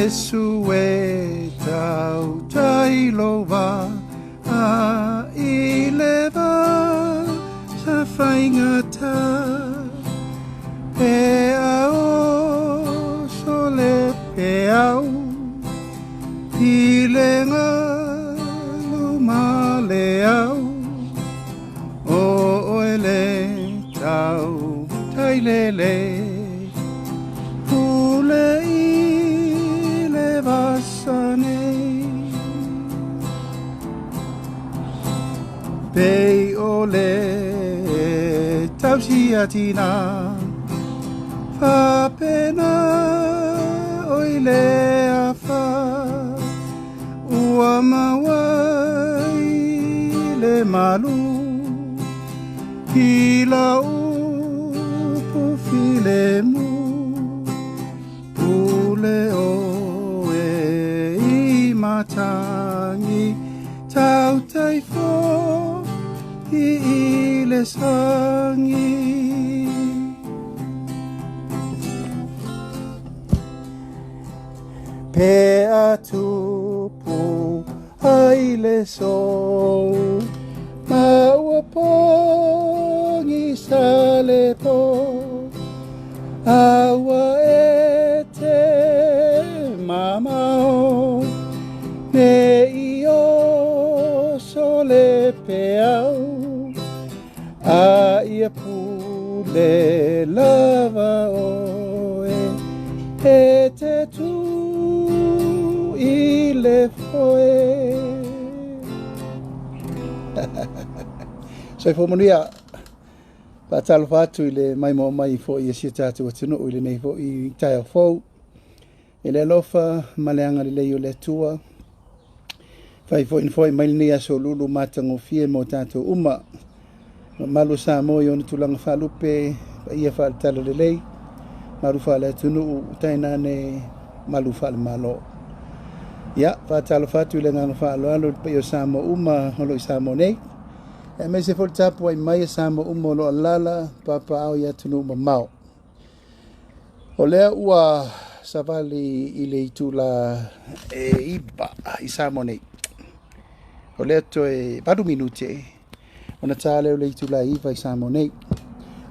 Iesu e tautai lou vaa i le va sa faigata Pe a oso le peau i le galu ma le au O oe le tautai lelei Pule i le vasa nei Pei o le tausi a tina Faapena oe i le afa Ua maua i le malu I lau upu filemu Pule oe i matagi Tautai foi i le sagi. Pe a tupu ai le sou ma ua pogisa le po a ua e te mamao ne i oso le peau A ia pule lava oe e te tū i le foe. Soifua manuia. Faatalofa atu i le maimoa mai foi e si o tatou atunuu i lenei foi taeao fou. I le alofa ma le agalelei o le Atua, fai foi na foi mai lenei aso lulu matagofie mo tatou uma. Mamalu o Samoa i ona tulaga faalupe, paia faale-talalelei, malu faale-atunuu, tainane malu faale-Malo. Ia, faatalofa atu i le agaga faaaloalo i le paia o Samoa uma o lo o i Samoa nei, aemaise foi le tapuai mai a Samoa uma o lo o alaala papaaao i atunuu mamao. O lea ua savali i le itula e 9 i Samoa nei. O lea toe 8 minute ona ta lea o le itula e 9 i Samoa nei.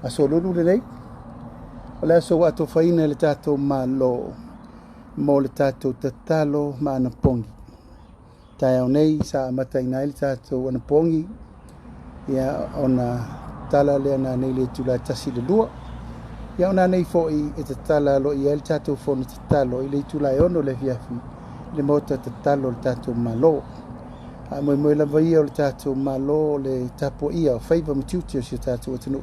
Aso Lulu lenei, o le aso ua atofaina e le tatou Malo mo le tatou tatalo ma anapogi. Taeao nei sa amataina ai le tatou anapogi, ia ona tala lea nanei le itula e 1 i le 2. Ia o nanei foi e tatala aloaia ai le tatou fono tatalo i le itula e 6 le afiafi i le maota tatalo o le tatou Malo. Faamoemoe lava ia o le tatou Malo o le tapuaia o faiva ma tiute o si o tatou atunuu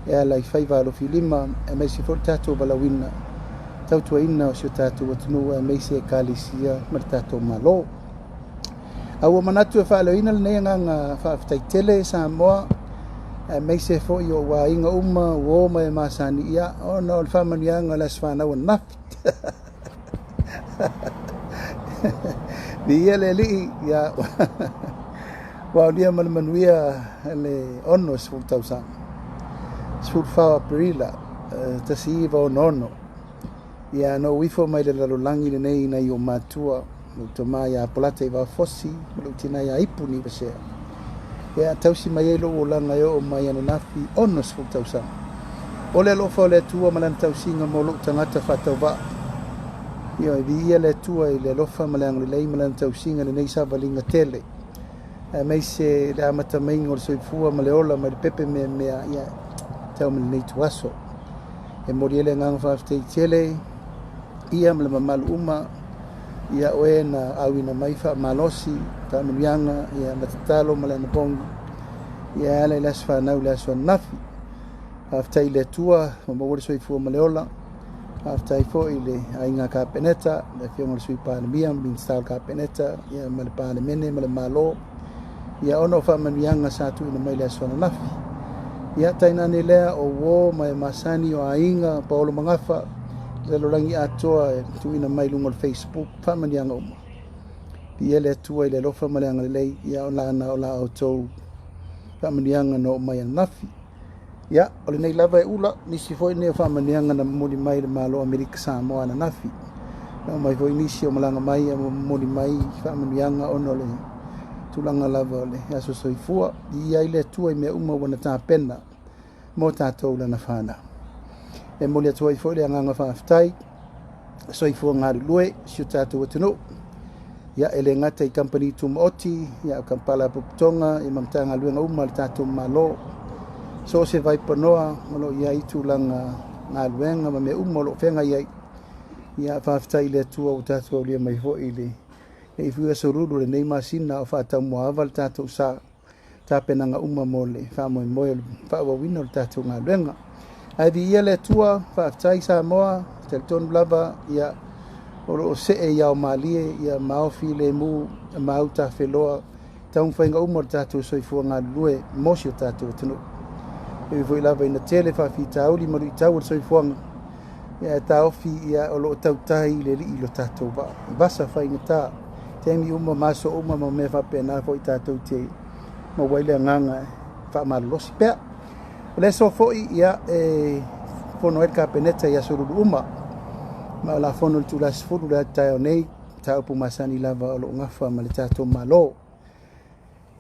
e ala i faiva alofilima aemaise foi le tatou valaauina tautuaina o si o tatou atunuu aemaise Ekalesia ma le tatou Malo. A ua manatu e faaleoina lenei agaga faafetai tele Samoa aemaise foi o ou aiga uma uo ma e masani ia ona o le faamanuiaga o le aso fanau ananafi. Viia le Alii ia ua aulia ma le manuia le 60 tausaga. 14 o Aperila 1966 ia na ou ifo mai le lalolagi lenei nai ou matua, lou tama ia Polata i Vafosi ma lou tina ia Ipu Nivasea. Ia tausi mai ai lou olaga e oo mai ananafi 60 tausaga. O le alofa o le Atua ma lana tausiga mo lou tagata faatauvaa. Ia e viia le Atua i le alofa ma le agalelei ma lana tausiga i lenei savaliga tele. Aemaise le amata maiga o le soifua ma le ola mai le pepe meamea ia tau ma lenei ituaso. E momoli ai le agaga faafetai tele ia ma le mamalu uma ia oe na auina mai faamalosi, faamanuiaga ia ma tatalo ma le anapogi ia e ala i le aso fanau i le aso ananafi. Faafetai i le Atua ua maua le soifua ma le ola. Faafetai foi i le aiga Kapeneta, le afioga i le Sui Palemia, Minisita o le Kapeneta ia ma le Palemene ma le Malo ia ona o faamanuiaga sa tuuina mai i le aso ananafi. Ia tainane lea o uo ma e masani o aiga paolo magafa i le lalolagi atoa e tuuina mai i luga o le Facebook, faamanuiaga uma. Viia le Atua i le alofa ma le agalelei ia o lana o la outou faamanuiaga na oo mai ananafi. Ia, o lenei lava e ula, nisi foi nei o faamanuiaga na momoli mai e le Malo o Amerika Samoa ananafi. Na omai foi nisi o malaga mai ma momoli mai faamanuiaga ona o le tulaga lava o le aso soifua. Viia ai le Atua i mea uma ua na tapena mo tatou lana fanau. E momoli atu ai foi le agaga faafetai soifua galulue si o tatou atunuu. Ia, e le gata i kamupani tumaoti, ia, o Faalapotopotoga ma Matagaluega uma a le tatou Malo. So o se vaipanoa o lo o i ai tulaga galuega ma mea uma o lo o feagai ai. Ia, faafetai i le Atua ua tatou aulia mai foi le ifi aso lulu o lenei masina o faataumuaava le tatou sa tapenaga uma mo le faamoemoe o le faaauauina o le tatou galuega. Ae viia le Atua, faafetai Samoa, talitonu lava, ia, o lo o see i ao malie, ia maofi lemu, ma au tafeloa, taumafaiga uma o le tatou soifua galulue mo si o tatou atunuu. E ui foi lava ina tele faafitauli ma luitau o le soifuaga, ia e taofi, ia, o lo o tautai le Alii i lo tatou vaa. I vasa faigata, taimi uma ma aso uma ma mea faapena foi tatou te maua ai le agaga e faamalolosi pea. O le aso foi, ia, e fono ai le Kapeneta i aso lulu uma, ma o la fono le itula e 10 le taeao nei, mataupu masani lava o lo o gafa ma le tatou Malo.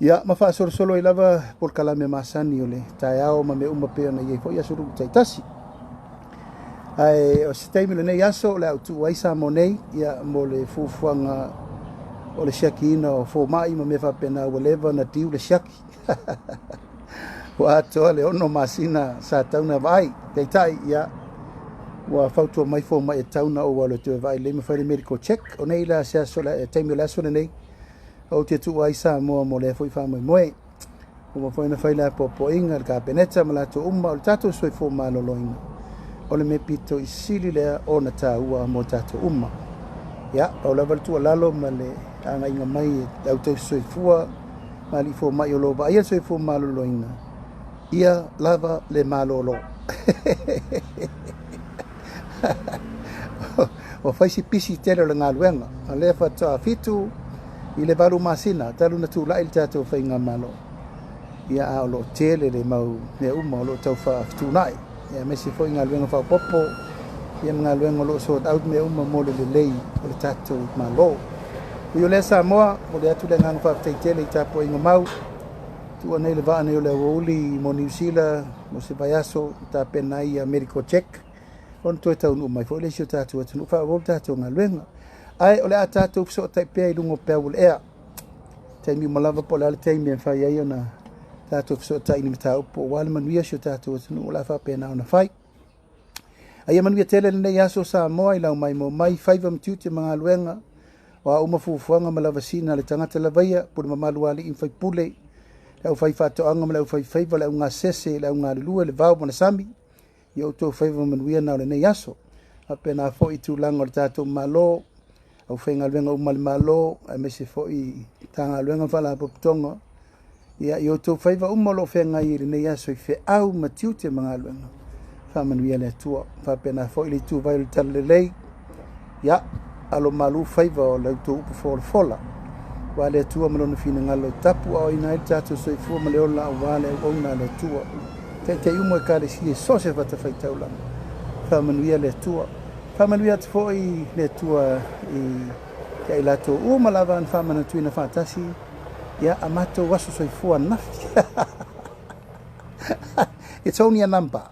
Ia, ma faasolosolo ai lava polokalame masani o le taeao ma mea uma pei ona i ai foi aso lulu taitasi. Ae o se taimi o lenei aso o le a ou tuu ai Samoa nei, ia, mo le fuafuaga o le siakiina o fomai ma mea faapena ua leva ona diu le siaki. Ua atoa le 6 masina sa tau na vaai. Peitai, ia, ua fautua mai fomai e tau na ou alu e toe vaai lelei ma fai le medical check. O nei la se aso, le taimi o le aso lenei, ou te tuu ai Samoa mo lea foi faamoemoe. Ua foi na fai le apoapoaiga a le Kapeneta ma latou uma o le tatou soifua maloloina. O le mea pito i sili lea ona taua mo tatou uma. Ia, pau lava le tuualalo ma le agaiga mai e au tausi soifua ma alii fomai o lo o vaaia le soifua maloloina, ia lava le malolo. Ua fai si pisi tele o le galuega. O lea faatoa 7 i le 8 masina talu na tulai le tatou faigamalo. Ia, a o lo o tele le mau mea uma o lo o tau faafetuunai. Ia, aemaise foi galuega faaopoopo, ia ma galuega o lo o sort out mea uma mo le lelei o le tatou Malo. Ui o lea Samoa, momoli atu le agaga faafetai tele i tapuaiga mau. Tuua nei le vaa nei o le aoauli mo Niu Sila mo se vaiaso tapena ai ia medical check ona toe taunuu mai foi le isi o tatou atunuu faaauau le tatou galuega. Ae o le a tatou fesootai pea i luga o peau o le ea. Taimi uma lava po o le a le taimi e mafai ai ona tatou fesootai i ni mataupu aua le manuia o si o tatou atunuu o le a faapena ona fai. Ae ia manuia tele lenei aso Samoa i lau maimoa mai, faiva ma tiute ma galuega, o a uma fuafuaga ma lavasina a le tagata lava ia, pule mamalu a alii ma faipule, le aufai faatoaga ma le aufaifaiva, le augasese, le augalulue, le vao ma le sami, ia outou faiva manuia na o lenei aso. Faapena foi i tulaga o le tatou Malo, aufaigaluega uma a le Malo, aemaise foi Matagaluega ma Faalapotopotoga, ia i outou faiva uma o lo o feagai i lenei aso i feau ma tiute ma galuega. Faamanuia le Atua. Faapena foi le ituvai o le talalelei, ia, alo malu faiva o le outou upu folafola. Aua le Atua ma lona finagalo e tapu aoaina ai le tatou soifua ma le ola aua le auauna a le Atua. Taitai uma ekalesia i so o se fatafaitaulaga. Faamanuia le Atua. Faamanuia atu foi le Atua i ia i latou uma lava na faamanatuina faatasi, ia, a matou aso soifua ananafi. It's only a number.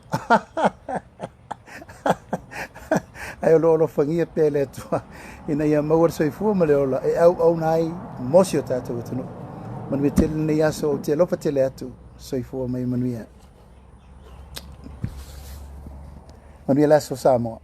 Ae o lo o alofagia pea le Atua ina ia maua le soifua ma le ola e auauna ai mo si o tatou atunuu. Manuia tele lenei aso, ou te alofa tele atu. Soifua mai manuia. Manuia le aso Samoa.